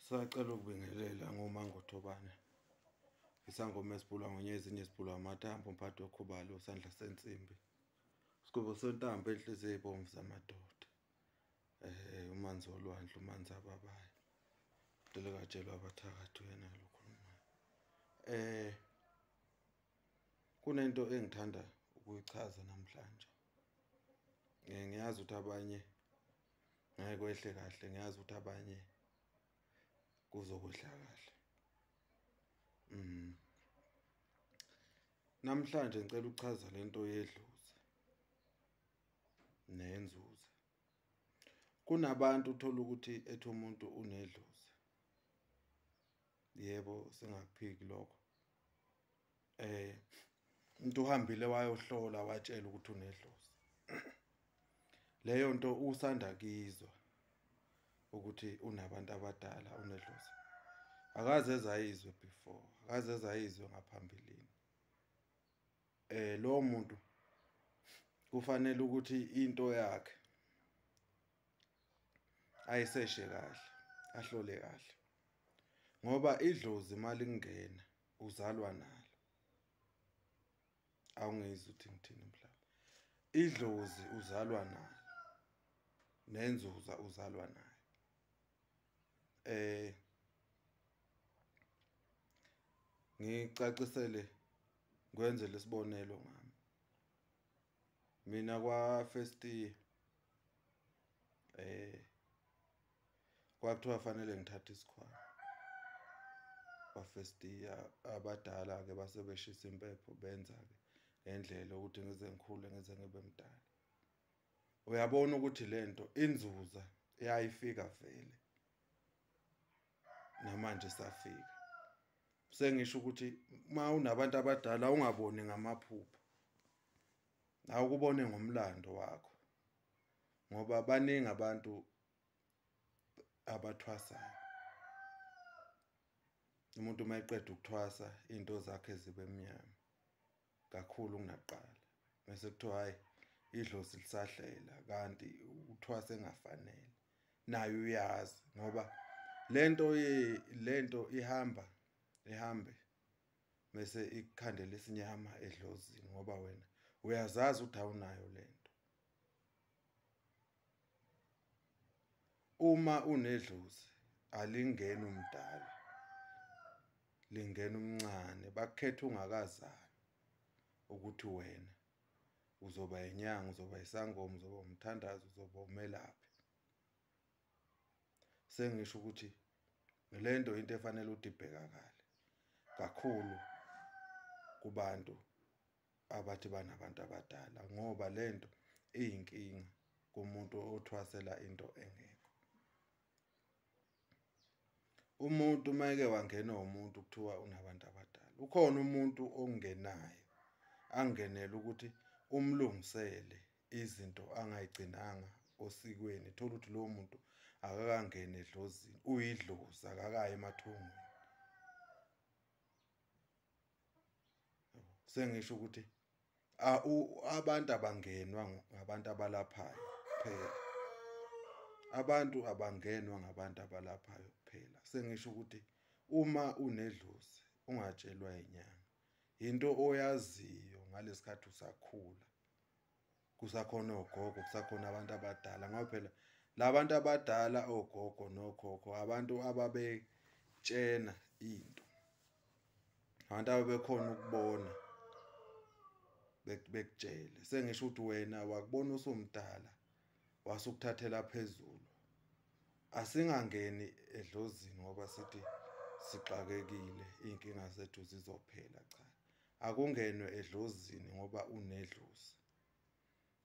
Sacela ukubingelela ngoMangothobane. Isangoma esibhulwa ngonyezi ezinye amathambo, umphathi wokhubalo, usandla sensimbi. Sigubo sentambo enhliziyo ey'bomvu zamadoda. Umanzi olwandle, umanzi ababayo. Delekatshelwa abathakathi uyena lo okhulumayo. Kunento engithanda ukuyichaza namhlanje. Ngiyazi ukuthi abanye ngeke kwehle kahle, ngiyazi ukuthi abanye kuzokwehla kahle. Namhlanje ngicela ukuchaza lento yedlozi nenzuzo. Kunabantu uthola ukuthi ethi umuntu unedlozi. Yebo, singakuphiki lokho. Umuntu uhambile wayohlola watshela ukuthi unedlozi. Leyo nto usanda kuyizwa ukuthi unabantu abadala unedlozi. Akaze ezayizwe before, akaze ezayizwe ngaphambilini. Lowo muntu kufanele ukuthi into yakhe ayiseshe kahle, ahlole kahle. Ngoba idlozi malingena uzalwa nalo. Awungizwa ukuthi ngithini mhlawumbe. Idlozi uzalwa nalo. Nenzuza uzalwa nayo. Ngicacisele ngikwenzele isibonelo ngami. Mina kwa first year kwakuthiwa fanele ngithathe isikhwama. Kwa first year abadala ke base beshisa impepho benza ke ngendlela ukuthi ngize ngikhule ngize ngibe mdala. Uyabona ukuthi lento inzuza yayifika vele. Namanje safika. Sengisho ukuthi uma unabantu abadala ungaboni ngamaphupho. Awukubone ngomlando wakho. Ngoba baningi abantu abathwasayo. Umuntu uma eqeda ukuthwasa into zakhe zibe mnyama kakhulu kunakuqala. Bese kuthiwa hayi idlozi lisahlela kanti uthwasa engafanele. Naye uyazi ngoba lento ihamba ihambe bese ikukhandela isinyama edlozini ngoba wena uyazazi ukuthi awunayo lento. Uma unedlozi alingeni umdala, lingena umncane, bakukhetha ungakazalwa ukuthi wena uzoba inyanga, uzoba isangoma, uzoba umthandazo, uzoba umelaphi. Sengisho ukuthi lento into efanele ukuthi ibhekakale kakhulu kubantu abathi banabantu abadala, ngoba lento iyinkinga kumuntu othwasela into engekho. Umuntu mayeke wangenwa umuntu kuthiwa unabantu abadala, ukhona umuntu ongenayo angenele ukuthi umlungisele izinto angayigcinanga osikweni. Thola ukuthi lowo muntu akakangeni edlozini, uyidlozi, akakayi emathongweni. Sengisho ukuthi abantu abangenwa ngabantu abalaphayo kuphela. Abantu abangenwa ngabantu abalaphayo kuphela. Sengisho ukuthi uma unedlozi ungatshelwa inyanga, into oyaziyo ngalesikhathi usakhula, kusakhona ogogo, kusakhona abantu abadala. Ngoba phela labantu abadala ogogo nokhokho abantu ababetshena into, abantu ababekhona ukubona bekutshele. Sengisho ukuthi wena wakubona usumdala wasukuthathela phezulu. Asingangeni edlozini ngoba sithi sixakekile, iy'nkinga zethu zizophela. Cha, akungenwe edlozini ngoba unedlozi,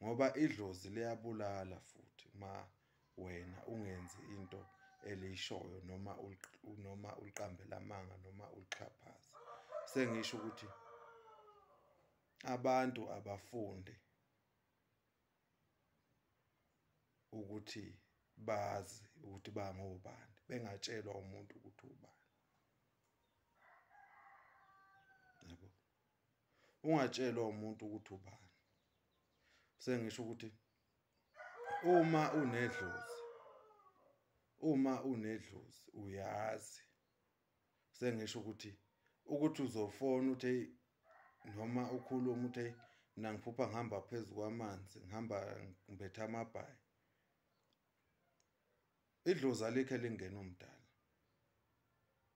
ngoba idlozi liyabulala futhi ma wena ungenzi into eliyishoyo noma uliqambela amanga noma ulixhaphaze. Sengisho ukuthi abantu abafunde ukuthi bazi ukuthi bangobani, bengatshelwa umuntu ukuthi ubani. Yabo, ungatshelwa umuntu ukuthi ubani. Sengisho ukuthi uma unedlozi Uma unedlozi uyazi, sengisho ukuthi uzofona uthi noma ukhuluma uthi mina ngiphupha ngihamba phezu kwamanzi, ngihamba ngibethe amabhayi. Idlozi alikho elingena umdala,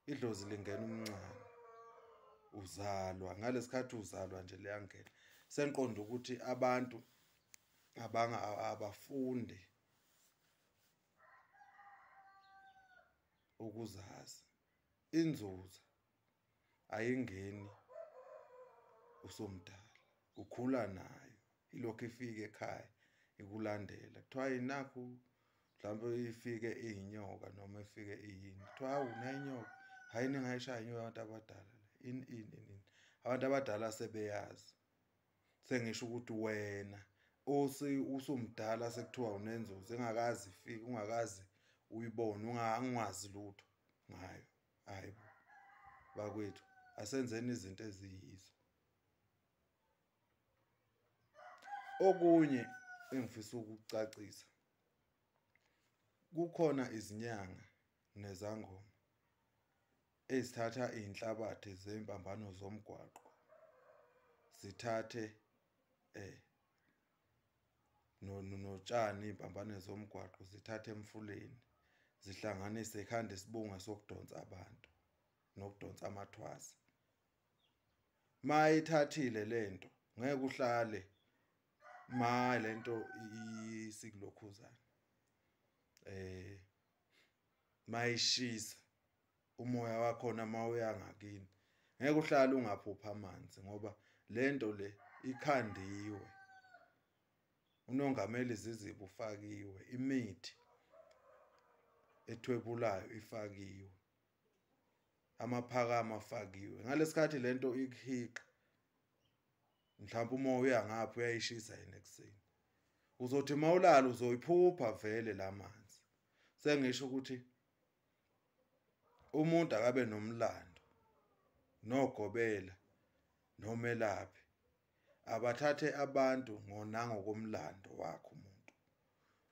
idlozi lingena umncane. Uzalwa ngalesikhathi uzalwa nje liyangena. Sengiqonda ukuthi abantu abafundi ukuzazi. Inzuza ayingeni usumdala, ukhula nayo, ilokhu ifike ekhaya ikulandela. Kuthiwa nakhu mhlawumbe ifike iyinyoka noma ifike iyini, kuthiwa hawu nayi inyoka, hhayi ningayishaya inyoka abantu abadala le, ini ini ini. Abantu abadala sebeyazi. Sengisho ukuthi wena usumdala sekuthiwa unenzuzo engakaze ifike, ungakaze uyibone, ungazi lutho ngayo. Hayi bo bakwethu, asenzeni izinto eziyizo. Okunye engifisa ukukucacisa, kukhona izinyanga nezangoma ezithatha iy'nhlabathi zey'mpambano zomgwaqo, zithathe notshani iy'mpambano zomgwaqo, zithathe emfuleni, zihlanganise ikhanda isibunga sokudonsa abantu nokudonsa amathwasa. Mayithathile lento ngeke uhlale ma lento isikulokhuzana, mayishisa umoya wakhona mawuya ngakini ngeke uhlale ungaphuphi amanzi, ngoba lento le ikhandiwe, unongameli zizibi ufakiwe, imithi ethwebulayo ifakiwe, amaphakama afakiwe. Ngalesikhathi lento ikuhiqa, mhlawumbe uma uya ngapha uyayishisa yena ekuseni, uzothi mawulala uzoyiphupha vele lamanzi. Sengisho ukuthi umuntu akabe nomlando nogobela nomelaphi, abathathe abantu ngonangokomlando wakhe umuntu.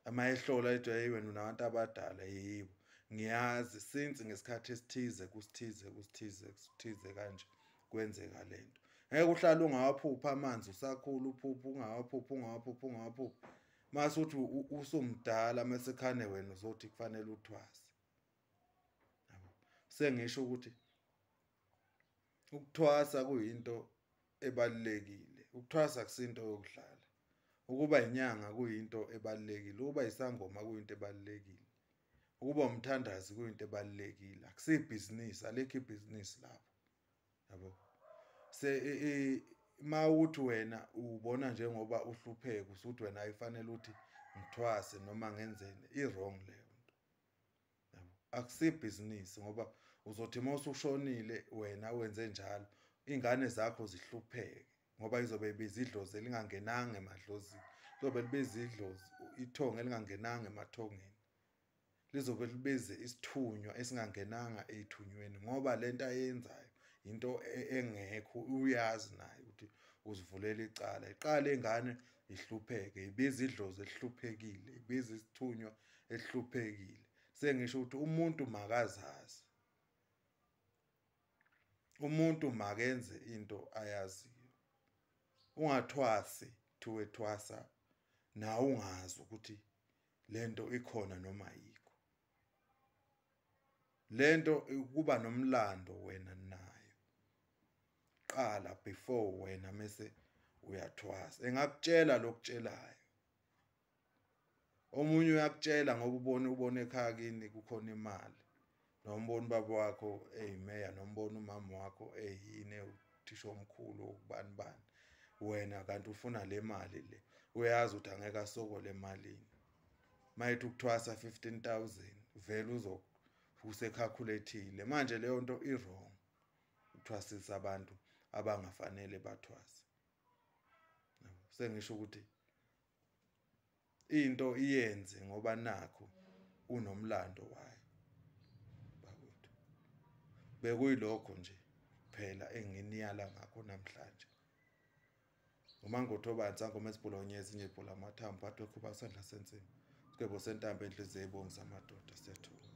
Uma ehlola ethi hey wena unabantu abadala, yebo ngiyazi since ngesikhathi esithize kusithize kusithize kusithize kanje kwenzeka lento. Ngeke uhlale ungawaphupha amanzi usakhula, uphupha ungawaphupha ungawaphupha ungawaphupha, mase uthi usumdala mase khane wena uzothi kufanele uthwase. Sengisho ukuthi ukuthwasa kuyinto ebalulekile, ukuthwasa akusinto yokudlala, ukuba inyanga kuyinto ebalulekile, ukuba isangoma kuyinto ebalulekile, ukuba umthandazi kuyinto ebalulekile. Akusibhizinisi, alikho ibhizinisi lapho, yabo. Mawuthi wena ubona njengoba uhlupheka usuthi wena ayifanele ukuthi ngithwase noma ngenzeni, i-wrong leyo nto, yabo. Akusibhizinisi, ngoba uzothi uma usushonile wena wenze njalo, iy'ngane zakho zihlupheke, ngoba izobe ibiza idlozi elingangenanga emadlozini, lizobe libiza idlozi ithongo elingangenanga emathongeni, lizobe libize isithunywa esingangenanga ey'thunyweni, ngoba lento ayenzayo into engekho, uyazi naye ukuthi uzivulela icala. Iqale ingane ihlupheke, ibiza idlozi elihluphekile, ibiza isithunywa elihluphekile. Sengisho ukuthi umuntu makazazi, umuntu makenze into ayaziyo. Ungathwasi thiwe thwasa nawe ungazi ukuthi lento ikhona noma ayikho. Lento kuba nomlando wena nayo qala before wena mese uyathwasa. Engakutshela lokutshelayo, omunye uyakutshela ngoba ubone ekhaya kini kukhona imali, noma ubona ubaba wakho eyimeya, noma ubona umama wakho eyini uthisha omkhulu okubani bani, wena kanti ufuna le mali le, uyazi ukuthi angeke asokole emalini. Mayethi ukuthwasa 15,000 vele usekhakhuletile. Manje leyo nto i-wrong, ukuthwasisa abantu abangafanele bathwase. Sengisho ukuthi into iyenze ngoba nakho unomlando wayo bakwethu. Bekuyilokho nje kuphela enginiyala ngakho namhlanje. Uma ngothoba insangoma esibhula onyezi ezinye ibhula amathambo, phathwe khuba sandla sensimbi. Sigwebo sentambo enhliziyo ebomvu zamadoda, siyathokoza.